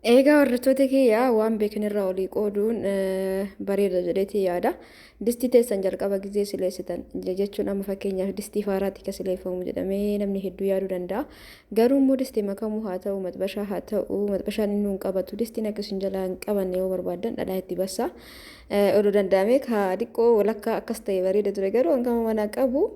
Egaa hordoftoota kiyya, waan beekan irraa olii qooduun bareeda jedheetii yaada. Distii teessan jalqaba gizee sileessitan jechuun, amma fakkeenyaaf distii faaraatti ka sileeffamu jedhamee namni hedduu yaaduu danda'a. Garuu immoo distii makamuu haa ta'u, maxbashaa haa ta'u, maxbashaan inni hin qabatu, distiin akka isin jalaa hin qabanne yoo barbaaddan dhadhaa itti bassa. Oduu danda'ame ka xiqqoo walakkaa akkas ta'e bareeda ture, garuu hangama manaa qabu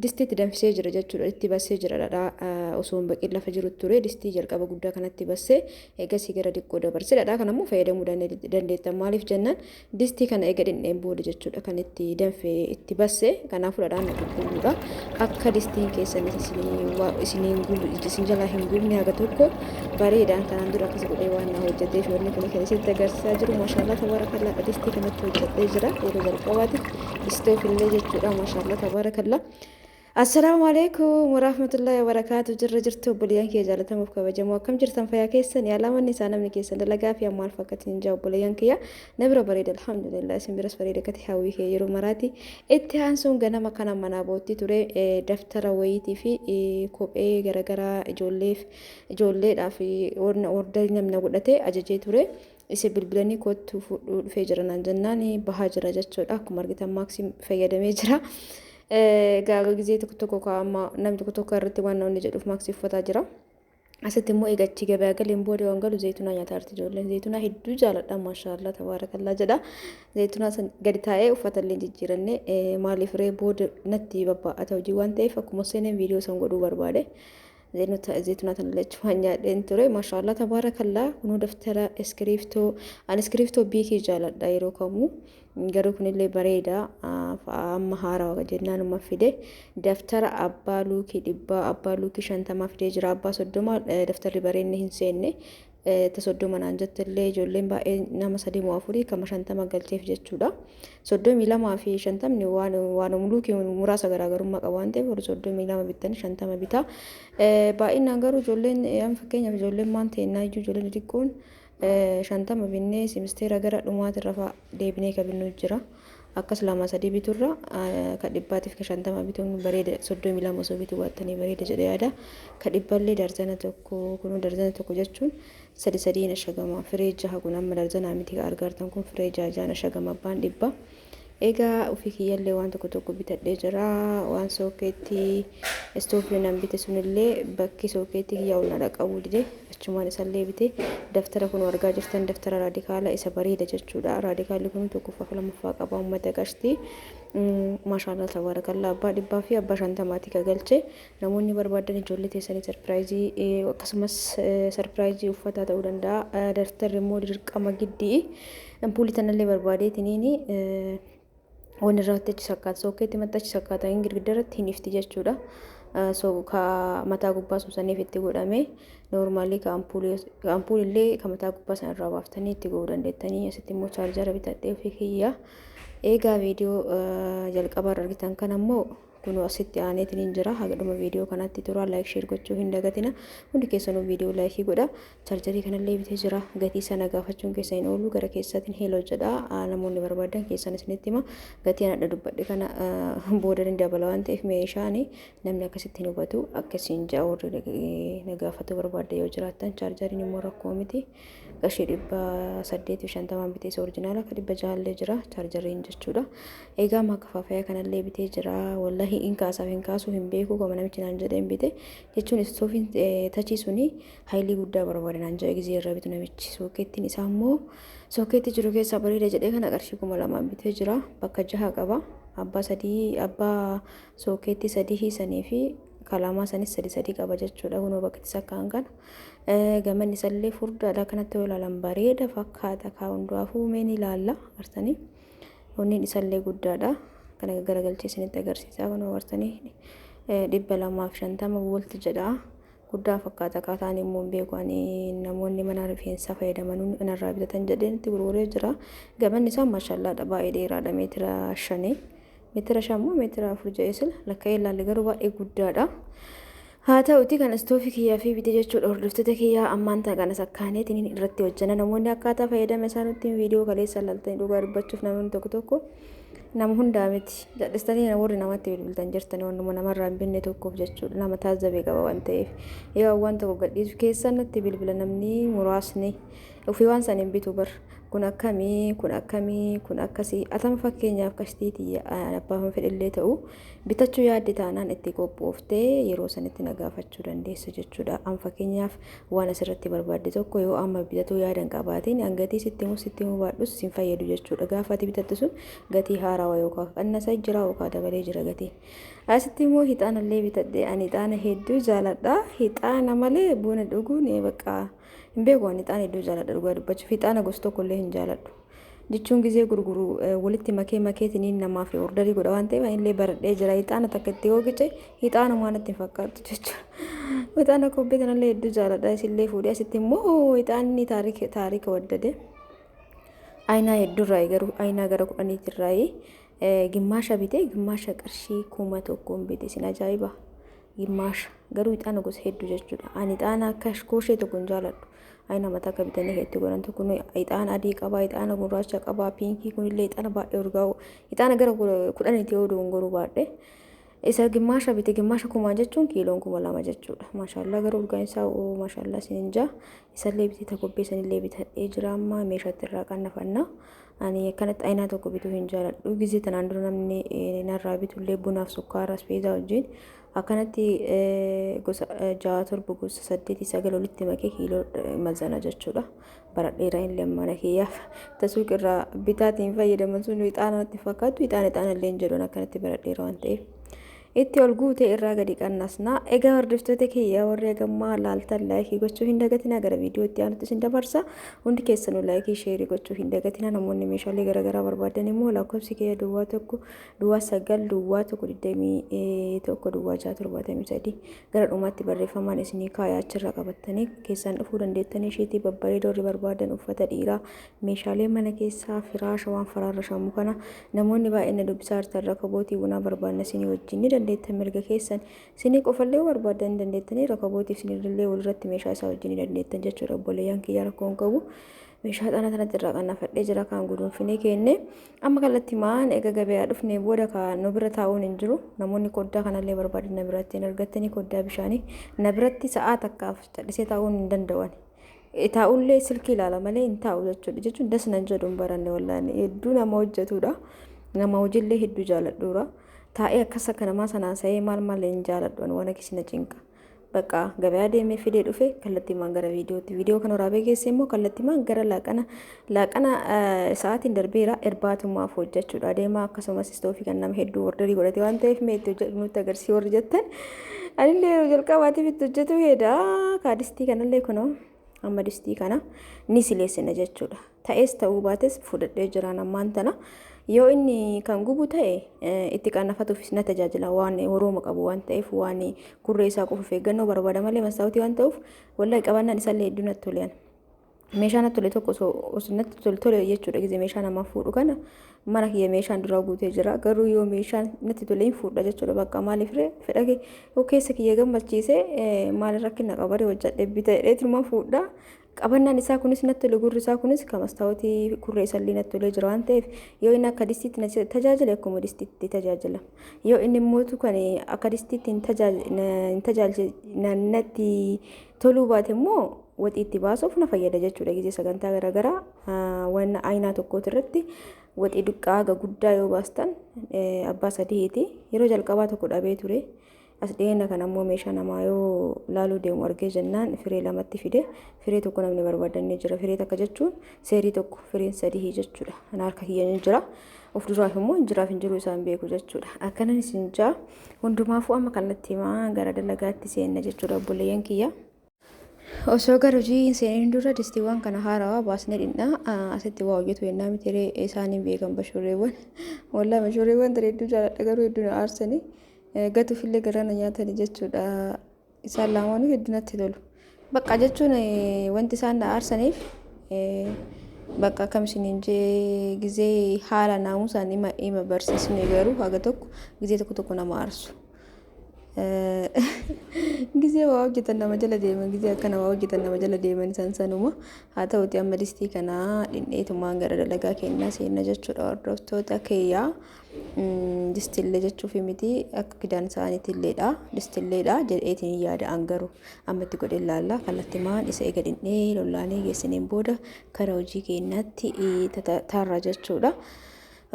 distii itti danfisee jira jechuudha. Itti bassee jira dhadhaa, osoo hin baqin lafa jiru ture. Distii jalqaba guddaa kanatti bassee eegasii gara xiqqoo dabarse. Dhadhaa kana immoo fayyadamuu dandeettan. Maaliif jennaan, distii kana eega dhindheen booda jechuudha kan itti danfee itti basse. Kanaafuu dhadhaan qulqulluudha. Akka distiin keessan isiniin isin jalaa hin gubne haga tokko bareedaan kanaan dura akkas godhee waan na hojjeteef wanni kun kan isinitti agarsiisaa jiru. Maashaallah tabaarakallaa, distii kanatti hojjedhee jira yeroo jalqabaatiif, istoofillee jechuudha. Maashaallah tabaarakallaa. Assalaamu alaikum warahmatullahi wabarakatuh. Jirra jirtu obboleeyyan kiyya jaalatamuuf kabajamoo, akkam jirtan? Fayyaa keessan? Yaalamanni isaa namni keessan dalagaa fi maal fakkatiin jaa? Obboleeyyan kiyya, na bira bareeda, alhamdulillah. Isin biras bareeda kati hawwii kee yeroo maraati. Itti aansuun ganama kana manaa bootti ture daftara wayiitii fi kophee garaagaraa ijoolleef, ijoolleedhaaf orderii namni godhate ajajee ture. Isa bilbilanii kottu fudhuu dhufee jira naan jennaan bahaa jira jechuudha. Akkuma argitan maaksii fayyadamee jira. Gaafa gizee tokko tokko kaa'ama, namni tokko tokko irratti waan namni jedhuuf maaksii uffataa jira. Asitti immoo eegachi gabaa galeen booda waan galu zaytunaa nyaataa jirti ijoolleen. Zaytunaa hedduu jaaladha, maashaallah tabaarakallaa jedha. Zaytunaa san gadi taa'ee uffata illee jijjiiranne. Maaliif ree, booda natti babba'ata hojii waan ta'eef, akkuma seeneen viidiyoo san godhuu barbaade. Zaytunaa tana lachuu waan nyaadheen ture. Maashaallah tabaarakallaa, kunuu daftara, iskiriiftoo. Ani iskiriiftoo biikii jaaladha yeroo kamuu. Garuu kunillee bareeda, amma haarawaa jennaanuma fide. Daftara abbaa luukii 100, abbaa luukii 50 fidee jira. Abbaa 30 daftarri bareedni hin seenne. Ta 30 naan jettellee ijoolleen baay'ee nama sadii moo afurii kama 50 galcheef jechuudha. 32 fi 50 waan luukii muraasa garaagarummaa qaba waan ta'eef, warri 32 bittanii 50 bitaa. Baay'inaan garuu ijoolleen, amma fakkeenyaaf ijoolleen maan ta'e iyyuu, ijoolleen xixiqqoon 50 binnee simisteera gara dhumaatirra fa'a deebinee ka binnu jira. Akkas lama sadii biturra ka 100tiif ka 50 bituun bareeda, 32 osoo bituu baattanii bareeda jedhee yaada. Ka 100llee darzana tokko, kunuu darzana tokko jechuun sadi sadiin ashagama. Firee jaha kun amma darzanaa miti, ka argaartan kun firee jaha jahan ashagama abbaan 100. Egaa ofii kiyyallee waan tokko tokko bitadhee jira. Waan sookeettii istoofii nan bite sunillee bakki sookeettii kiyyaa ol na dhaqabuu dide, achumaan isallee bite. Daftara kun argaa jirtan, daftara raadikaala isa bareeda jechuudha. Raadikaalli kun tokkoffaa fi lammaffaa qaba, uummata qashtii. Maashaallah tabaarakallaa, abbaa 100 fi abbaa 50ti ka galche. Namoonni barbaadan ijoollee teessanii surprise, akkasumas surprise uffataa ta'uu danda'a. Daftarri immoo dirqama giddii. Ampuulii tanallee barbaadeetiniini wanni irratti achi sakkaata, sookeetti maxxa achi sakkaata, hin girgidda irratti hin ifti jechuudha. So ka mataa gubbaa sun saniif itti godhame. Normally ka ampuulillee ka mataa gubbaa sana irraa baaftanii itti godhuu dandeettanii. Asitti immoo chaarjara bitadhee ofii kiyya. Egaa viidiyoo jalqabaa irra argitan kana immoo kunoo asitti aaneetiin hin jira. Haga dhuma viidiyoo kanatti tura, like, share gochuu hin dagatina. Hundi keessanuu viidiyoo like godha. Chaarjarii kanallee bitee jira. Gatii sana gaafachuun keessa hin oolu, gara keessaatiin hello jedha. Namoonni barbaadan keessan isinitti hima. Gatii ana dubbadhe kana booda ni dabala waan ta'eef, meeshaan namni akkasitti hin hubatu akkasiin ja'a. Warri na gaafatu barbaadde yoo jiraattan, chaarjariin immoo rakkoo miti. Qarshii 850n bitee, isa original akka 600llee jira chaarjariin jechuudha. Egaa makkafaafaya kanallee bitee jira. Wallahi in kaasaaf hin kaasuu hin beeku, kama namichi naan jedheen bite jechuun. Istoofiin tachii suni haayilii guddaa barbaada naan jedhe gizee irraa bitu namichi. Sookeettiin isaa immoo sookeettii jiru keessaa bareeda jedhee kana qarshii 2000n bitee jira. Bakka jaha qaba. Abbaa sadii, abbaa sookeettii sadii hiisanii fi kalamaa sanis sadi sadi qaba jechuudha. Kunoo bakki itti sakkaan kana. Gamanni isallee furdaadha, kanatti yoo ilaalan bareeda fakkaata. Kaa hundaafuu mee ni ilaalla agartanii. Onneen isallee guddaadha. Kana garagalchee isinitti agarsiisa. Kunoo agartanii, 250 volt jedha. Guddaa fakkaata, akkaataan immoo hin beeku ani, namoonni mana rifeensaa fayyadaman narraa bitatan jedheen itti gurguree jira. Gamanni isaa maashallaadha, baay'ee dheeraadha, meetira shanii. Meetira 5 moo meetira 4 jedhee sila lakka'ee ilaalle, garuu baay'ee guddaadha. Haa ta'uti kan istoofii kiyyaa fi bite jechuudha, hordoftoota kiyyaa. Ammaan tana kana sakkaaneetiin irratti hojjana. Namoonni akkaataa fayyadama isaa nutti viidiyoo kaleessa ilaaltanii, dhugaa dubbachuuf namoonni tokko tokko Nama hundaa miti. Jal'istanii warri namatti bilbiltan jirtanii wannuma namarraa hin binne tokkoof jechuudha. Nama taajjabee qaba waan ta'eef. Yoo waan tokko gadhiisu keessa natti bilbila namni muraasni ofii waan san hin bitu bar. Kun akkamii, kun akkamii, kun akkasii. Atama fakkeenyaaf qashtiitii abbaa fedhillee ta'u bitachuu yaadde taanaan itti qophooftee yeroo sanitti na gaafachuu dandeessa jechuudha. An fakkeenyaaf waan asirratti barbaadde tokko yoo amma bitatuu yaadan qabaatiin an gatii sitti himu sitti himu baadhus sin fayyadu jechuudha. Gaafa ati bitattu sun gatii haarawaa yookaan qannasa jira yookaan dabalee jira gatii. Asitti immoo hixaanallee bitadhe. Ani hixaana hedduu jaaladha. Hixaana malee buna dhuguun bakka hin beeku. Ani hixaana hedduu jaaladha dhugaa dubbachuuf. Hixaana gosa tokkollee hin jaaladhu. Jechuun gizee gurguru walitti makee makeetiniin namaaf ordarii godha waan ta'eef anillee baradhee jira. Hixaana takka itti yoo gice hixaana natti hin fakkaatu jechuudha. Hixaana kobbee kanallee hedduu jaaladha. Isillee fuudhee asitti immoo hixaanni taarika waddade. Ayinaa hedduurraa garuu ayinaa gara 10tirraa gimmaasha bitee gimmaasha qarshii 1000 bite. Isin ajaa'iba. Gimmaasha garuu ixaana gosa hedduu jechuudha. Ani ixaana akka kooshee tokko hin jaaladhu. Ayina mataa akka bitanii itti godhan tokko ixaana adii qabaa, ixaana gurraacha qabaa, piinkii kunillee ixaana baay'ee urgaa'u. Ixaana gara 10tti yoo dogongoruu baadhe. Isa gimmaasha bite gimmaasha kumaa jechuun kiiloon 2000 jechuudha. Maashaallah garuu urgaan isaa maashaallah isin jaa. Isallee bitee takobbee sanillee bitadhee jira amma meeshaatti irraa qannafanna. Ani akkanatti ayinaa tokko bituu hin jaaladhu. Gizee tanaan dura namni narraa bitullee bunaaf sukkaara aspeezaa wajjin akkanatti gosa 6 7 gosa 8 9 walitti makee kiiloo mazana jechuudha. Baradheera illee mana kiyyaaf. Tasuuq irraa bitaatiin fayyadaman sun ixaana natti fakkaatu ixaana ixaana illee hin jedhuun akkanatti baradheera waan ta'eef. Itti ol guutee irraa gadi qannasna. Egaa hordoftoota kiyya warri hagammaa laaltan laayikii gochuu hin dagatinaa. Gara viidiyoo itti aanutti isin dabarsa. Hundi keessanuu laayikii sheerii gochuu hin dagatinaa. Namoonni meeshaalee garaagaraa barbaadan immoo lakkoofsi kiyya 01 09 01 21 06 73 gara dhumaatti barreeffamaan isinii kaayaa achirra qabattanii keessaan dhufuu dandeettanii isheetii babbareedoo warri barbaadan uffata dhiiraa meeshaalee mana keessaa firaasha waan faraarra kana namoonni baay'een na dubbisaa jirtan rakabootii bunaa barbaadna isinii wajjin ni dandeettan mirga keessan isinii qofallee barbaadan ni dandeettanii rakabootiif isinillee walirratti meeshaa isaa wajjin ni dandeettan jechuudha. Obboleeyyan kiyya rakkoo hin qabu. Meeshaa xana kanatti irraa qannafadhee jira kan guduunfinee kenne. Amma kallattii maan eega gabayaa dhufnee booda kan nu bira taa'uun hin jiru. Namoonni koddaa kanallee barbaadan na biratti hin argattanii koddaa bishaanii na biratti sa'aa takkaaf callisee taa'uun hin danda'an. Taa'ullee silkii ilaala malee hin taa'u jechuudha. Jechuun das nan jedhu hin baranne wallaan hedduu nama hojjetudha. Nama hojiillee hedduu jaaladhuura. Taa'ee akkas akka namaa sanaan sa'ee maal maal hin jaaladhu waan akkasii na cinqa. Bakka gabayaa deemee fidee dhufe kallattiimaan gara viidiyootti. Viidiyoo kana waraabee geesse immoo kallattiimaan gara laaqana sa'aatiin darbeera irbaatumaaf hojjechuudha. Deemaa akkasumas istoofii kan nama hedduu ordarii godhate waan ta'eef mee itti hojjedhu nutti agarsiisi warri jettan. Anillee yeroo jalqabaatiif itti hojjetu heeda. Kaadistii kanallee kunoo amma distii kana ni sileessina jechuudha. Ta'es ta'uu baates fudhadhee jiraan ammaan tana. Yoo inni kan gubu ta'e itti qannafatuufis na tajaajila waan horooma qabu waan ta'eef waan kurree isaa qofa of eeggannoo barbaada malee mastaawwatii waan ta'uuf wallahi qabannaan isaallee hedduu natti tolean. Meeshaa natti tole tokko osoo natti tole tole jechuudha gizee meeshaa namaa fuudhu kana mana kiyya meeshaan duraa guutee jira garuu yoo meeshaan natti tole hin fuudha jechuudha bakka maaliif ree fedha kee keessa kiyya gammachiise maal rakkina qabaree hojjedhe bita jedheetuma fuudha. Qabannaan isaa kunis natti tole gurri isaa kunis kan mastaawotii kurree isaallee natti tolee jira waan ta'eef yoo inni akka distiitti na tajaajile akkuma distiitti tajaajila. Yoo inni immoo kan akka distiitti hin tajaajile natti toluu baate immoo waxii itti baasuuf na fayyada jechuudha. Gizee sagantaa garaagaraa waan ayinaa tokkooti irratti waxii diqqaa haga guddaa yoo baastan abbaa sadiiti. Yeroo jalqabaa tokko dhabee ture. As dhiyeenya kana ammoo meeshaa namaa yoo laaluu deemu argee jennaan firee lamatti fide. Firee tokko namni barbaadannee jira. Firee takka jechuun seerii tokko fireen sadii jechuudha. Ana harka kiyya ni jira. Of duraaf immoo hin jiraaf hin jiru isaan beeku jechuudha. Akkanan isin jaa hundumaafuu amma kallattii maa gara dalagaatti seenna jechuudha obboleeyyan kiyya. Osoo gara hojii hin seeniin dura distiiwwan kana haarawaa baasnee dhinnaa asitti waa hojjetu jennaa miti ree isaaniin beekan bashurreewwan. Wallaahi bashurreewwan tana hedduu jaaladha garuu hedduu na aarsanii. Gatuufillee garaa na nyaatanii jechuudha. Isaan lamaanuu hedduu natti tolu. Bakka jechuun wanti isaan na aarsaniif bakka akkam isiniin jee gizee haala naamusaan ima barsiisne garuu haga tokko gizee tokko tokko nama aarsu. Gizee waa hojjetan nama jala deeman, gizee akkana waa hojjetan nama jala deeman isaan sanuma. Haa ta'uti amma distii kana dhindheetumaan gara dalagaa kennaa seenna jechuudha, hordoftoota kiyyaa. Distillee jechuufi miti, akka kidaan isaaniitilleedha, distilleedha jedheetiin yaada an, garuu amma itti godhe ilaalla. Kallattimaan isa eega dhindhee lollaanee geessineen booda kara hojii keenyaatti taarra jechuudha.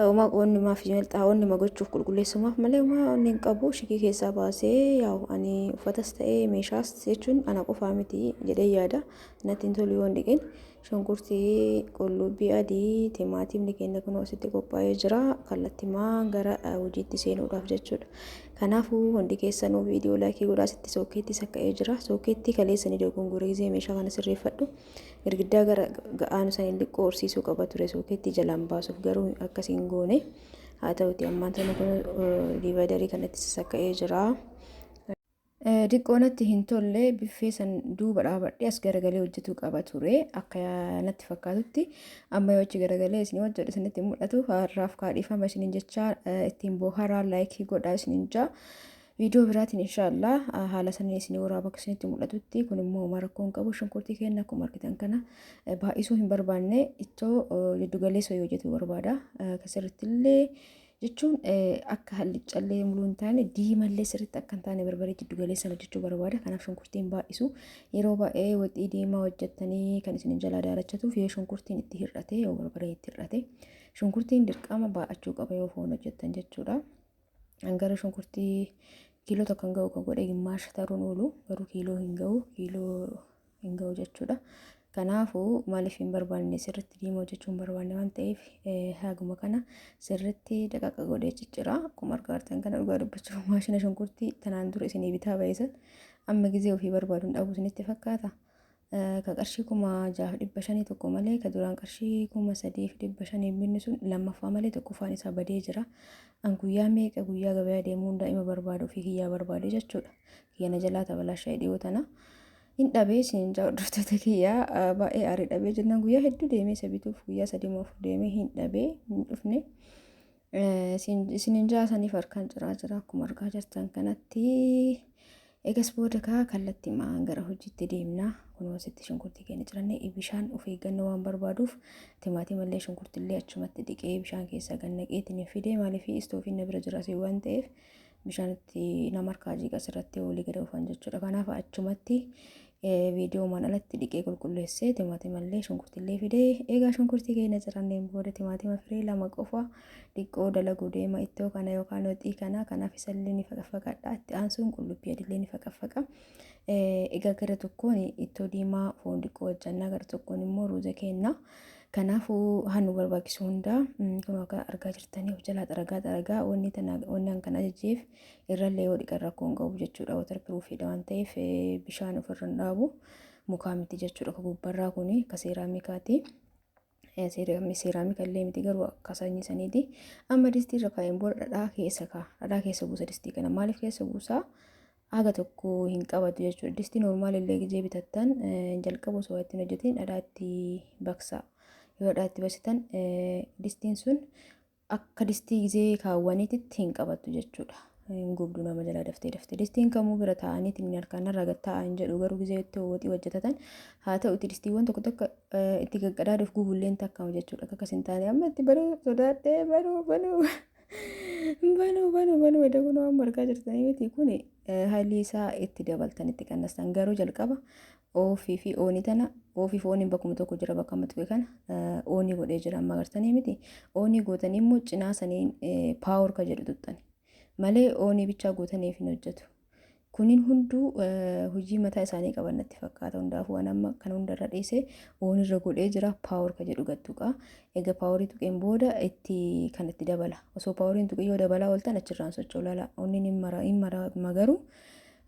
Wanni maaf wanni ma gochuuf qulqulleessumaaf malee wanni hin qabu. Shikii keessaa baasee yaa'u ani uffatas ta'ee meeshaas jechuun ana qofaa miti jedhee yaada, natti hin tolu yoo hin dhiqin. Shunkurtii, qullubbii adii, timaatimni keenya kun asitti qophaa'ee jira, kallattimaan gara hojiitti seenuudhaaf jechuudha. Kanaafuu hundi keessanuu viidiyoo like godhaa. Asitti sookkeetti sakka'ee jira. Sookkeetti kaleessanii dogongora, gisee meeshaa kana sirreeffadhu girgiddaa gara ga'aan saniin xiqqoo horsiisuu qaba ture sookkeetti jalaan baasuuf, garuu akkasiin goone. Haa ta'uti ammaan tana kun dividerii kanatti sassaka'ee jira. Diqqoo natti hin tolle, biffee san duuba dhaabadhee as garagalee hojjetuu qaba ture akka natti fakkaatutti. Amma yoo achi garagalee isin hojjedhu isinitti mul'atu. Har'aaf kaadhifama isinin jecha, ittiin boharaa, like godhaa isinin jaa. Viidiyoo biraatiin inshaallah haala saniin isin waraaba akka isinitti mul'atutti. Kun immoo homaa rakkoo hin qabu. Shunkurtii keenya akkuma argitan kana baay'isuu hin barbaanne, ittoo jiddugaleessa yoo hojjetu barbaada. Kasirritti illee jechuun akka hallicallee muluu hin taane, diimallee sirriitti akka hin taane, barbaree jiddugaleessaan hojjechuu barbaada. Kanaaf shunkurtiin baay'isu. Yeroo baay'ee waxii diimaa hojjettanii kan isin jalaa daalachatuuf yoo shunkurtiin itti hir'ate, yoo barbaree itti hir'ate. Shunkurtiin dirqama baay'achuu qaba yoo foon hojjettan jechuudha. Gara shunkurtii kiiloo 1 hin ga'u kan godhe, gimmaasha taruun oolu garuu kiiloo hin ga'u, kiiloo hin ga'u jechuudha. Kanaafuu maaliif hin barbaanne, sirriitti diimaa hojjechuu hin barbaanne waan ta'eef haguma kana sirriitti daqaqa godhee ciccira. Akkuma argaa jirtan kana, dhugaa dubbachuuf maashina shunkurtii tanaan dura isinii bitaa ba'isan amma gizee ofii barbaadu hin dhabu isinitti fakkaata. Ka qarshii 6,500 tokko malee, ka duraan qarshii 3,500 binni sun lammaffaa malee tokkoffaan isaa badee jira. An guyyaa meeqa guyyaa gabayaa deemuun daa'ima barbaadu ofii kiyyaa barbaade jechuudha. Kiyya na jalaa tabalaashaa dhiyoo tana. Hin dhabee isin hordoftoota kiyyaa, baay'ee aarii dhabee jennaan guyyaa hedduu deemee isa bituuf guyyaa 3 moo 4 deemee hin dhabee, hin dhufne. Isinin jaasaniif harkaan ciraa jira akkuma argaa jirtan kanatti. Egas booda kaa kallattii maan gara hojiitti deemna. Kunoo asitti shunkurtii keenya ciranne, bishaan of eeggannoo waan barbaaduuf timaatimallee shunkurtillee achumatti dhiqee bishaan keessaa gannaqeetiin fide. Maaliif istoofiin na bira jira waan ta'eef bishaan itti nama harkaa jiiqa asirratti olii gadi oofan jechuudha. Kanaaf achumatti viidiyoomaan alatti dhiqee qulqulleessee timaatimallee shunkurtillee fidee. Egaa shunkurtii keenya ciranneen booda timaatima firee 2 qofa xiqqoo dalaguu deema ittoo kana yookaan waxii kana. Kanaaf isallee ni faqaffaqadha. Itti aansuun qullubbii adiillee ni faqaffaqa. Egaa gara tokkoon ittoo diimaa foon xiqqoo hojjannaa, gara tokkoon immoo ruuza kenna. Kanaafuu haa nu barbaachisu hundaa kun akka argaa jirtanii of jalaa xaragaa xaragaa. Wanni tana wanni an kan ajajjeef irrallee yoo dhiqan rakkoo hin qabu jechuudha. Water proofiidha waan ta'eef bishaan ofirra hin dhaabu, mukaa miti jechuudha. Ka gubbarraa kuni akka seeraamikaati. Seeraamika illee miti garuu akka sanyii saniiti. Amma distii irra kaa'een booda dhadhaa keessa kaa. Dhadhaa keessa buusa distii kana. Maaliif keessa buusaa? Haga tokko hin qabatu jechuudha. Distii normal illee gizee bitattan jalqaba osoo ittiin hojjetin dhadhaa itti baqsaa. Yoo dhadhaa itti baqsitan distiin sun akka distii gizee kaawwaniititti hin qabattu jechuudha. Hin gubdu nama jalaa daftee daftee. Distiin kamuu bira taa'aniitiin harkaan irra gad taa'aa hin jedhu, garuu gizee itti waxii hojjetatan haa ta'uti distiiwwan tokko tokko itti gaqqadaaduuf gubulleen takkama jechuudha. Akka akkas hin taane amma itti banuu sodaadhee banuu banuu banuu banuu banuu edda. Kun waan argaa jirtanii miti, kun haalli isaa itti dabaltan itti qannastan, garuu jalqaba off fi on tana, off fi oniin bakkuma tokko jira. Bakka amma tuqe kana on godhee jira amma, agartanii miti? On gootanii immoo cinaa saniin power ka jedhu tuxxani malee on bichaa gootaniif hin hojjetu. Kunin hunduu hojii mataa isaanii qaban natti fakkaata. Hundaafuu waan amma kan hundarra dhiisee on irra godhee jira, power ka jedhu gattuqa. Egaa powerii tuqeen booda itti kan itti dabala. Osoo poweriin tuqee yoo dabalaa ooltan achirraan socho'u lala. Onniin hin mara hin mara garuu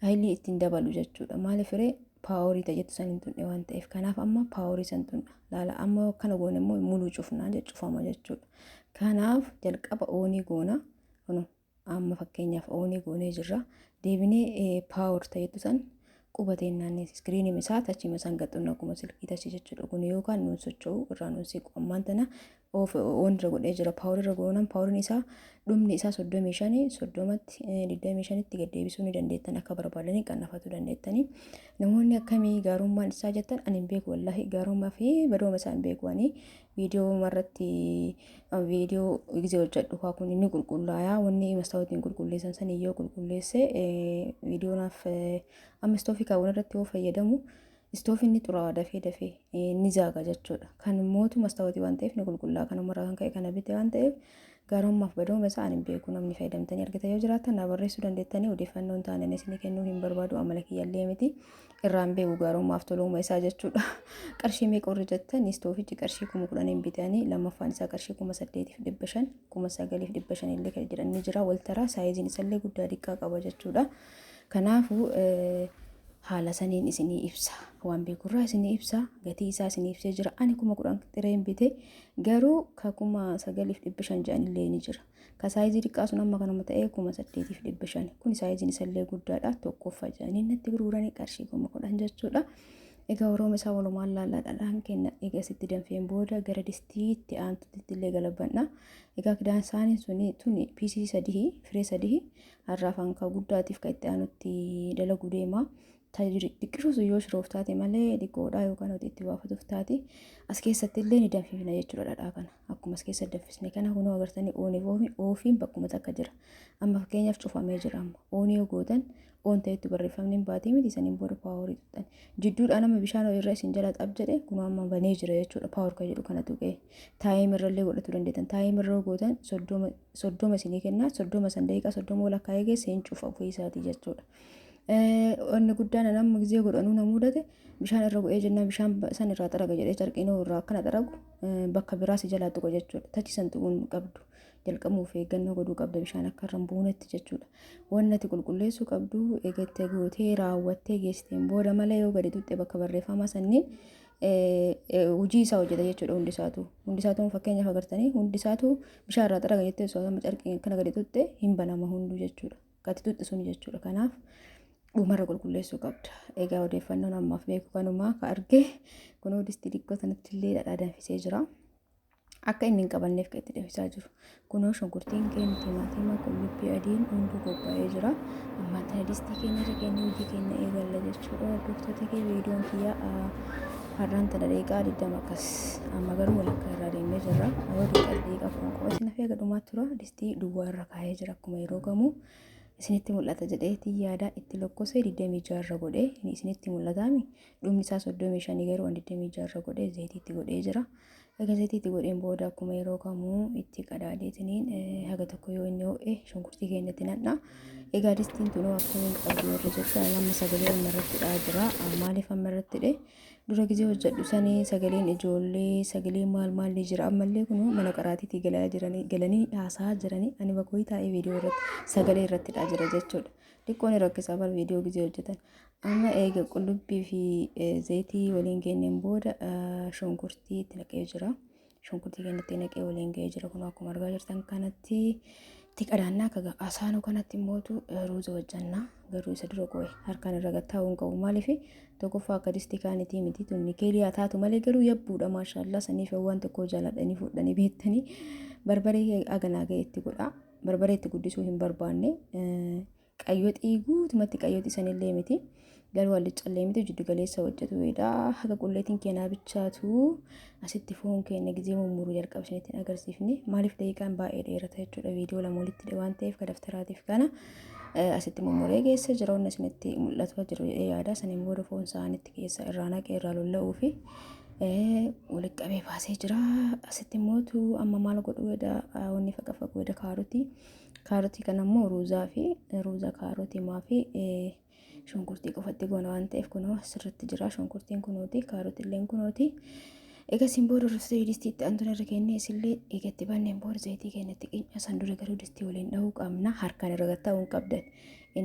hayilii ittiin dabalu jechuudha. Maaliif ree? Powerii tajettu san hin tunne waan ta'eef. Kanaaf amma powerii san tunna. Laala, amma kana goone immoo muluu cufnaa cufama jechuudha. Kanaaf jalqaba on goona. Kunoo amma fakkeenyaaf on goonee jirra. Deebinee power ta'etu san qubateen naannee screenii isaa touchii isaan gaxxunna akkuma silkii touchii jechuudha. Kun yookaan nuun socho'u irraa nuun siqu ammaan tana Off on irra godhee jira. Power irra goonaan poweriin isaa dhumni isaa 35, 30tti, 25tti gad deebisuu ni dandeettan, akka barbaadanii qannafatuu dandeettanii. Namoonni akkamii gaarummaan isaa jettan, ani hin beeku, wallaahi gaarummaa fi badooma isaa hin beeku. Ani viidiyoo irratti viidiyoo gisee hojjedhu kaa kun inni qulqullaayaa, wanni mastaawotiin qulqulleessan san yoo qulqulleesse viidiyoo naaf. Amma istoofii kaawwan irratti yoo fayyadamu istoofiin ni xuraawa, dafee dafee ni zaaga jechuudha. Kan mootu mastaawotii waan ta'eef ni qulqullaa'a. Kanumarraa kan ka'e kana bite waan ta'eef gaarummaaf badooma isaa ani hin beeku. Namni fayyadamtanii argatan yoo jiraattan naa barreessuu dandeettanii. Odeeffannoo hin taane isinii kennuu hin barbaadu, amala kiyyallee miti. Irraan beeku gaarummaaf toluma isaa jechuudha. Qarshii meeqa warri jettan, istoofichi qarshii 10,000 bitanii, lammaffaan isaa qarshii 8,500, 9,500 illee kan jedhan ni jira. Waltaraa sizeiin isallee guddaa xiqqaa qaba jechuudha. Kanaafuu haala saniin isinii ibsa. Waan beekurraa isinii ibsa. Gatii isaa isinii ibsee jira. Ani 10,000 xireen bite, garuu ka 9,500 jedhanillee ni jira. Ka size xiqqaa sun amma kanuma ta'ee 8,500. Kun sizeiin isallee guddaadha. Tokkoffaa jedhanii natti gurguranii qarshii 10,000 jechuudha. Egaa Oromoo isaa walumaan laallaadhaan kenna. Egaa sitti danfeen booda gara distiitti aantutti illee galabanna. Egaa kidaan isaanii suni tuni piece sadii, firee sadii har'aaf hanka guddaatiif kan itti aanutti dalaguu deema. Xiqqishuu sun yoo shiroof taate malee xiqqoodha yookaan hojii itti baafatuuf taati. As keessatti illee ni danfifna jechuudha dhadhaa kana. Akkuma as keessa danfisne kana kunoo agartanii on offiin bakkuma takka jira. Amma fakkeenyaaf cufamee jira amma. On yoo gootan on ta'etti barreeffamni hin baatii miti, saniin booda power tuqxan. Jidduudhaan amma bishaan irra isin jala xab jedhe, kunoo amma banee jira jechuudha, power kan jedhu kana tuqee. Time irrallee godhachuu dandeettan. Time irra gootan 30, 30 isinii kenna. 30 san daqiiqaa 30 walakkaa eegee seen cufa ofii isaatii jechuudha. Wanni guddaan amma gizee godhanuu na mudate, bishaan irra bu'ee jennaan bishaan san irraa xaraga jedhee carqiinoo irraa akkana xaragu bakka biraa si jalaa tuqa jechuudha. Tachi san tuquun qabdu. Jalqabuuf eeggannoo godhuu qabda bishaan akka irra hin buunetti jechuudha. Wanni ati qulqulleessuu qabdu eegattee gootee raawwattee geessiteen booda malee yoo gadi tuqxe bakka barreeffamaa sanniin hojii isaa hojjeta jechuudha hundi isaatu. Hundi isaatu fakkeenyaaf agartanii hundi isaatu bishaan irraa xaraga jettee osoo amma carqii akkana gadi tuqxe hin banama hunduu jechuudha. Gadi tuqxe sun jechuudha. Kanaaf dhumarra qulqulleessuu qabda. Egaa odeeffannoon ammaaf beeku kanumaa ka arge. Kunoo distii xiqqoo sanatti illee dhadhaa danfisee jira. Akka inni hin qabanneef kan itti danfisaa jiru. Kunoo shunkurtiin keenya, timaatima, qullubbii adiin hunduu qophaa'ee jira. Ammaan tana distii keenya irra keenya hojii keenya eegalla jechuudha. Hordoftoota kee, viidiyoon kiyya har'aan tana daqiiqaa 20 akkas, amma garuu walakkaa irraa deemnee jirra. Yeroo daqiiqaa 10 qofa isin hafee gadhumaa tura. Distii duwwaa irra kaa'ee jira akkuma yeroo kamuu. Isinitti mul'ata jedheetii yaada itti lokkosee 26 irra godhee isinitti mul'ataami. Dhumni isaa 35, garuu an 26 irra godhee zayitiitti godhee jira. Egaa zayitiitti godheen booda akkuma yeroo kamuu itti qadaadeetiniin haga tokko yoo inni ho'e shunkurtii keenyatti nadha. Egaa distiin tunuu akkamiin qabdu warri jettan, amma sagalee amma irratti dhaa jira. Maaliif amma irratti dhe? Dura gizee hojjedhu sanii sagaleen ijoollee, sagalee maal maal ni jira. Ammallee kunuu mana qaraatiitii galaa jiranii, galanii haasa'aa jiranii, ani bakka wayii taa'ee viidiyoo irratti sagalee irratti dhaa jira jechuudha. Xiqqoon rakkisaa bar viidiyoo gizee hojjetan. Amma eega qullubbii fi zayitii waliin geenyeen booda shunkurtii itti naqee jira. Shunkurtii keenya itti naqee waliin ga'ee jira. Kun akkuma argaa jirtan kanatti itti qadaannaa akka asaanuu kanatti immootu ruuza hojjannaa. Garuu isa dura qo'e harkaan irra gattaa'uu hin qabu. Maaliif? Tokkoffaa akka distii kaanitii miti, tun nikeelii haa taatu malee garuu yabbuudha, maashaallaa. Saniif waan tokko jaaladhanii fudhanii beektanii barbaree aganaa ga'e itti godha. Barbaree itti guddisuu hin barbaanne, qayyoxii guutumatti qayyoxii sanillee miti. Garuu alliccallee miti, jiddu galeessa hojjetuudha. Haga qulleetiin keenyaa bichaatu asitti foon keenya gizee mummuruu jalqaba isinitti hin agarsiifne. Maaliif? Daqiiqaan baay'ee dheerata jechuudha. Viidiyoo lama walitti waan ta'eef ka daftaraatiif kana asitti mummuree keessa jira. Wanni isinitti mul'atu jiru jedhee yaada. Saniin booda foon saanitti keessa irraa naqee irraa lolla'uu fi walitti qabee baasee jira. Asitti immoo amma maal godhu jedha, wanni faqafaqu jedha, kaarotii. Kaarotii kana immoo ruuzaa fi ruuza kaarotii maa fi shunkurtii qofatti goona waan ta'eef kunoo asirratti jira shunkurtiin kunooti, kaarotilleen kunooti. Egaa isin booda hordoftoota, distiitti aantuun irra kennee isillee eegatti banneen booda zayitii keenyatti qinya. San dura garuu distii waliin dhahuu qabna. Harkaan irra gattaa'uu hin qabdan.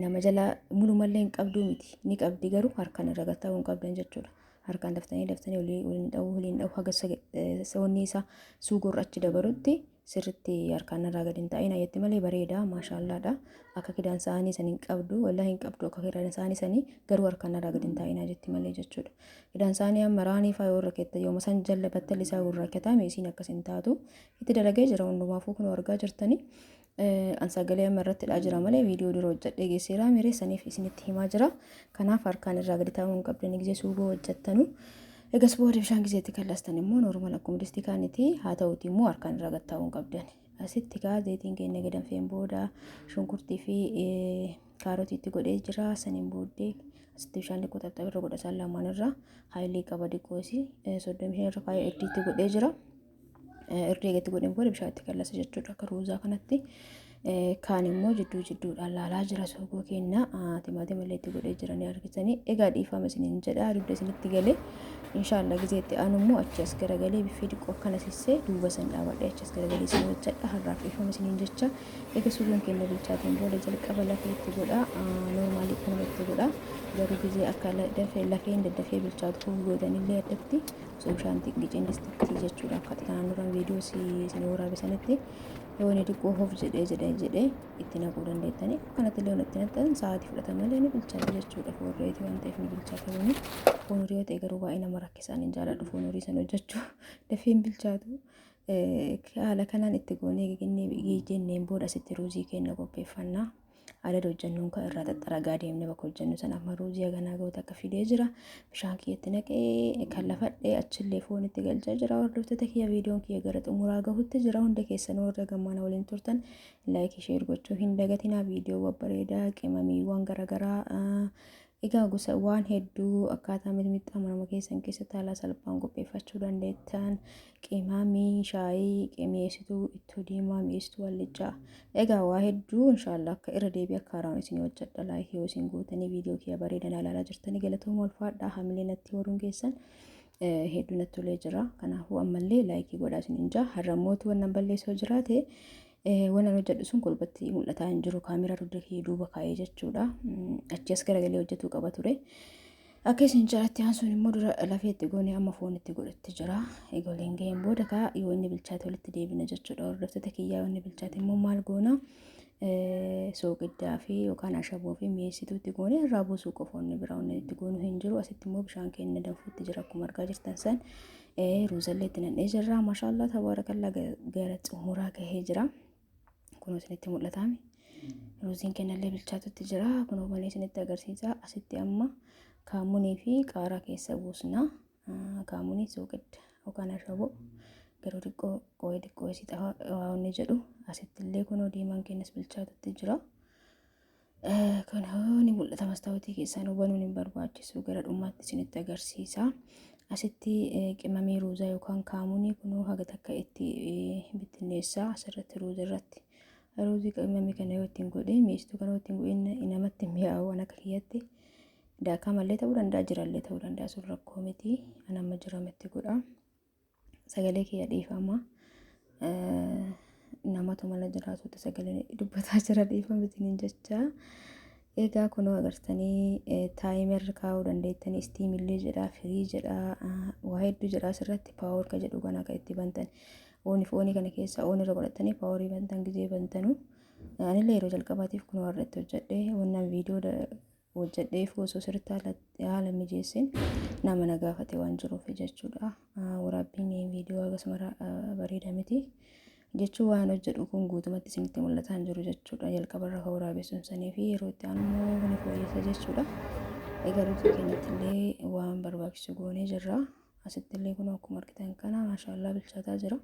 Nama jala mulumallee hin qabduu miti, ni qabdi, garuu harkaan irra gattaa'uu hin qabdan jechuudha. Harkaan daftanii daftanii waliin dhahuu, waliin dhahuu, haga wanni isaa suugorra achi dabalutti. Sirritti harkaan irraa gadi hin taa'in jetti malee bareeda, maashaallaadha. Akka kidaan saanii san hin qabdu, wallaahi hin qabdu akka kidaan saanii sanii, garuu harkaan irraa gadi hin taa'in jetti malee jechuudha. Kidaan saanii amma raanii faa yoo rakkatte, yooma san jalla battalli isaa gurraachaa isiin akkas hin taatu. Itti dalagee jira hundumaafuu, kun argaa jirtanii. An sagalee amma irratti dhaa jira malee viidiyoo dura hojjedhee geesseera miree saniif isinitti himaa jira. Kanaaf harkaan irraa gadi taa'uu hin qabdani gizee suugoo hojjettanu. Egas booda bishaan gizeetti kallastan immoo normal akkuma distii kaanitti haa ta'uti immoo harkaan irraa gad taa'uu hin qabdan. Asitti kaa zayitiin keenya gadanfeen booda shunkurtii fi kaarotii itti godhee jira. Saniin booddee asitti bishaan xiqqoo xaxxabirra irra godha, isaan lamaan irra haayilii qaba, xiqqoosii 35 irra kaayee irdiitti godhee jira. Irdii eegatti godheen booda bishaan itti kallasa jechuudha akka ruuzaa kanatti. Kaan immoo jidduu jidduudhaan laalaa jira suugoo keenya, timaatima illee itti godhee jira ni argitanii. Egaa dhiifama isiniin jedha, dugda isinitti galee. Inshaallah gizee itti aanu immoo achi as garagalee biffee xiqqoo akkana sissee duuba san dhaabadhee achi as garagalee isin hojjedha. Har'aaf dhiifama isiniin jecha. Egaa suugoon keenya bilchaateen booda jalqaba lafee itti godha, normally kanuma itti godha. Garuu gizee akka lafeen daddafee bilchaatu gootanillee addatti osoo bishaan giceen distitti jechuudha. Akka kanaan duraan viidiyoo isin waraabe sanitti yoo inni xiqqoo hof jedhee jedhee jedhee itti naquu dandeettanii, akkanatti illee itti naqxan sa'aatii fudhata malee ni bilchaata jechuudha. Foon reetii waan ta'eef ni bilchaata. Kuni foon horii yoo ta'e garuu baay'ee nama rakkisaan, hin jaaladhu foon horii sana hojjechuu, dafee hin bilchaatu. Haala kanaan itti goonee jenneen booda asitti ruuzii keenya qopheeffannaa. Adada hojjennuun kan irraa xaxxaragaa deemne bakka hojjennu sana amma ruuzii haganaa goota akka fidee jira. Bishaan kiyyatti naqee kan lafadhee achillee foon itti galchaa jira. Hordoftoota kiyya, viidiyoon kiyya gara xumuraa gahutti jira. Hunda keessan warra gammaana waliin turtan like, share gochuu hin dagatinaa. Viidiyoo babbareedaa, qimamiiwwan garaagaraa, egaa gosa waan hedduu akkaataa mixmixaa manuma keessan keessatti haala salphaan qopheeffachuu dandeettan, qimamii shaayii, mi'eessituu ittoo diimaa, mi'eessituu allichaa, egaa waa hedduu inshaallah akka irra deebi'ee akka haaraan isin hojjedha. Like yoo isin gootanii viidiyoo kiyya bareedan ilaalaa jirtanii, galatooma, ulfaadhaa. Hamilee natti horuun keessan hedduu natti tolee jira. Kanaafuu ammallee like godhaa isin hin jaa. Har'a mootu wannan balleessoo jiraate, wannan hojjedhu sun kolbatti mul'ataa hin jiru, kaameraa dugda kiyya duuba kaa'ee jechuudha. Achi as garagalee hojjetuu qaba ture. Akka isin jalatti aansuun immoo dura lafee itti goone, amma foon itti godhutti jira. Egaa waliin ga'een booda kaa yoo inni bilchaate walitti deebina jechuudha. Hordoftoota kiyyaa, yoo inni bilchaate immoo maal goona? Sooqiddaa fi yookaan ashaboo fi mi'eessituu itti goone irraa buusuu qofa, inni biraa inni itti goonu hin jiru. Asitti immoo bishaan keenya danfuutti jira akkuma argaa jirtan san. Ruuzallee itti naqnee jirra. Maashaallah, tabaarakallaa, gara xumuraa gahee jira. Kun isinitti mul'ataami. Ruuziin keenyallee bilchaatutti jira. Kunoo malee isinitti agarsiisa. Asitti amma kaamunii fi qaaraa keessa buusna. Kaamunii, sooqidda yookaan ashaboo garuu xiqqoo qooyee xiqqoo isii xafa inni jedhu. Asitti illee kunoo diimaan keenyas bilchaatutti jira. Kana ni mul'ata, mastaawotii keessaan hubanuun hin barbaachisu, gara dhumaatti isinitti agarsiisa. Asitti qimamii ruuzaa yookaan kaamunii kunoo haga takka itti bittinneessaa asirratti ruuza irratti. Ruuzii qimamii kana yoo ittiin godhe, mi'eessituu kana yoo ittiin godhe namatti mi'aawu waan akka kiyyatti. Daakaa mallee ta'uu danda'a, jirallee ta'uu danda'a, sun rakkoo miti. An amma jirametti godha. Sagalee kiyya dhiifama. Namatu mana jiraatutti sagalee dubbataa jira, dhiifama isiniin jecha. Egaa kunoo agartanii, timer kaa'uu dandeettanii, steamillee jedha, free jedha, waa hedduu jedha asirratti. Power ka jedhu kana akka itti bantan on foonii kana keessa on irra godhatanii powerii bantan gizee bantanu. Anillee yeroo jalqabaatiif kunoo har'a itti hojjedhe. Wannan viidiyoo hojjedheef osoo sirriitti haala mijeessin nama na gaafate waan jiruuf jechuudha. Waraabbiin viidiyoo akkasuma bareeda miti. Jechuun waan hojjedhu kun guutumatti isinitti mul'ataa hin jiru jechuudha. Jalqabarra kan waraabessuun sanii fi yeroo itti aanu ni fooyyessa jechuudha. Egaa ruuzii keenyatti illee waan barbaachisu goonee jirra. Asitti illee kun akkuma argitan kana maashaallaa bilchaataa jira.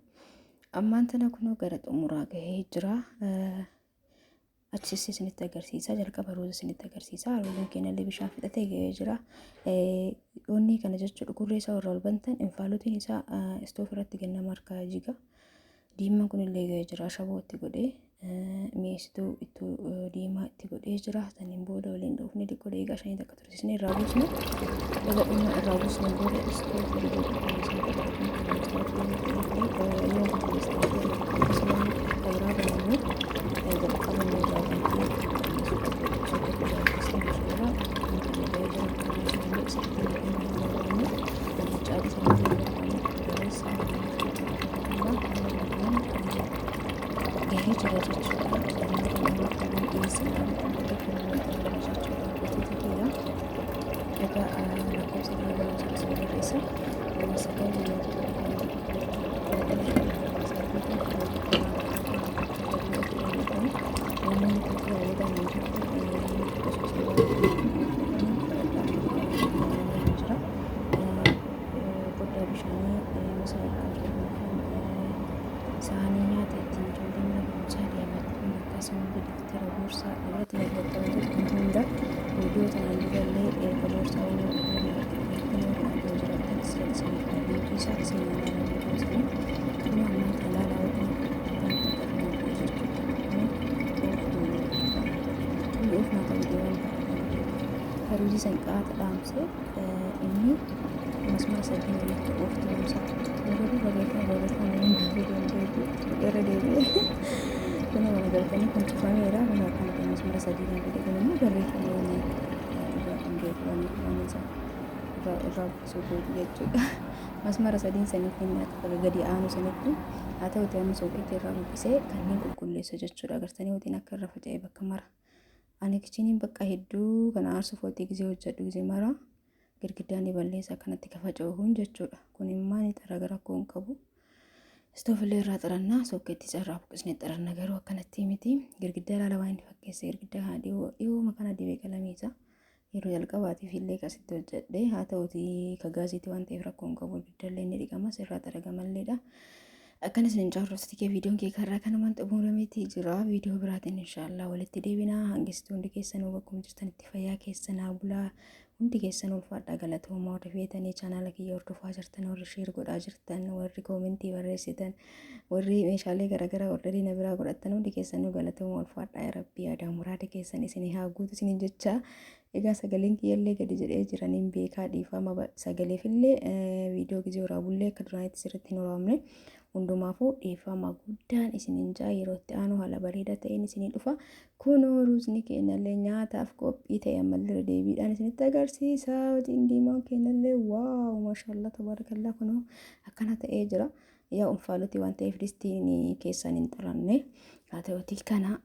Ammaan tana kunoo gara xumuraa gahee jira. Achis isinitti agarsiisa. Jalqaba ruuza isinitti agarsiisa. Ruuziin keenya illee bishaan fixatee gahee jira. Onni kana jechuudha, gurree isaa warra ol bantan infaalutiin isaa stove irratti gannama harkaa jiga. Diimaan kun illee gahee jira. Ashaboo itti godhee, mi'eessituu ittoo diimaa itti godhee jira. Saniin booda waliin dhoofnee xiqqoo daqiiqaa 5 takka tursiisnee irraa buusne. Egaa dhuma irraa buusneen booda stove giduu qulqulleessine yoo qulqulleessine akkasuma biraa banamee jalqaba inni irraa bantee qulqulleessuu qabdu. Osoo tokko barbaachisa mashallah kan gahee jira. Qulqulleessine isatti hin barbaanne, caalii sanatti hin barbaanne, barreessa. Irraa baasaa dandeettanii namoonni itti fayyadaman jiru. Jira goddaa bishaanii masara saanii nyaata ittiin ijoolleen mana barumsaa deemattuun, akkasumallee daftara, boorsaa irratti naqattanii kun hunda viidiyoo tanaan durallee ka boorsaa warri jiraatan isiniif liinkii isaa seenaa ilaalaa viidiyoo sanii. Kun ammaan kan ilaalaa wajjin akka jechuudha. Kun ooftuu jechuudha. Kun oofnaa ta'uu waan karuuzii san qaata dhaamsee inni masmara sadiin walitti ooftuu isaa yeroo barreeffama inni danda'u irra deebi'ee kun waan agartanii kun cufameera. Kun akkana ta'e masmara sadii kan fide kun immoo barreeffama inni irraa kan beeku waan isaa irraa buqqisuu kooti jechuudha. Masmara sadiin saniif inni akka gadi aanu sanitti haa ta'uti amma sooketti irraa buqqisee kanneen qulqulleessa jechuudha. Agartanii watiin akka irra faca'e bakka mara. Ani kichiniin bakka hedduu kana aarsuuf watii gisee hojjedhu gisee mara girgiddaan ni balleessa akkanatti ka faca'u kun jechuudha. Kun immoo ni xaraga rakkoo hin qabu. Istoofillee irraa xarannaa, sookkeettis irraa buqqisnee xaranna, garuu akkanatti miti. Girgiddaa ilaala waan inni fakkeesse. Girgiddaa kana dhiyoo kana dibee qalamiisa. Yeroo jalqabaatiif illee akkasitti hojjedhe. Haa ta'uti ka gaaziitii waan ta'eef rakkoo hin qabu. Girgiddaallee inni dhiqamas irraa xaragamalleedha. Akkana isin caarrofti kee viidiyoon kee karraa kanumaan xumurameeti jira. Viidiyoo biraatiin inshaallah walitti deebinaa. Hangistu hundi keessanuu bakkuma jirtanitti fayyaa keessanaa bulaa. Hundi keessan ulfaadhaa, galatoomaa. Warri feetanii chaanaala kiyya hordofaa jirtan, warri share godhaa jirtan, warri koomentii barreessitan, warri meeshaalee garaagaraa orderii na biraa godhattan, hundi keessanuu galatoomaa, ulfaadhaa. Yaa Rabbii aadaa muraada keessan isinii haa guutu isiniin jechaa. Egaa sagaleen kiyyallee gadi jedhee jiraniin beekaa, dhiifama sagaleefillee viidiyoo gizee waraabullee akka duraanitti sirriitti hin waraabne. Hundumaafuu dhiifama guddaan isiniin jaa. Yeroo itti aanu haala bareedaa ta'een isinii dhufa. Kunoo ruuzni keenyallee nyaataaf qophii ta'e ammallee deebiidhaan isinitti agarsiisa. Hojiin diimaan keenyallee wow, maashaallah, tabaarakallaa, kunoo akkana ta'ee jira. Yaa unfaaluti waan ta'eef distiin keessaan hin xaranne. Haa ta'uti kana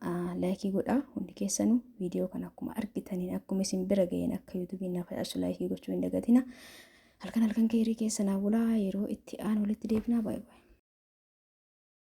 like godhaa hundi keessanuu. Viidiyoo kana akkuma argitaniin, akkuma isin bira ga'een, akka yuutuubiin na facaasu like gochuu hin dagatina. Halkan halkan keerii keessa naa bulaa. Yeroo itti aanu walitti deebinaa. Baay'ee baay'ee.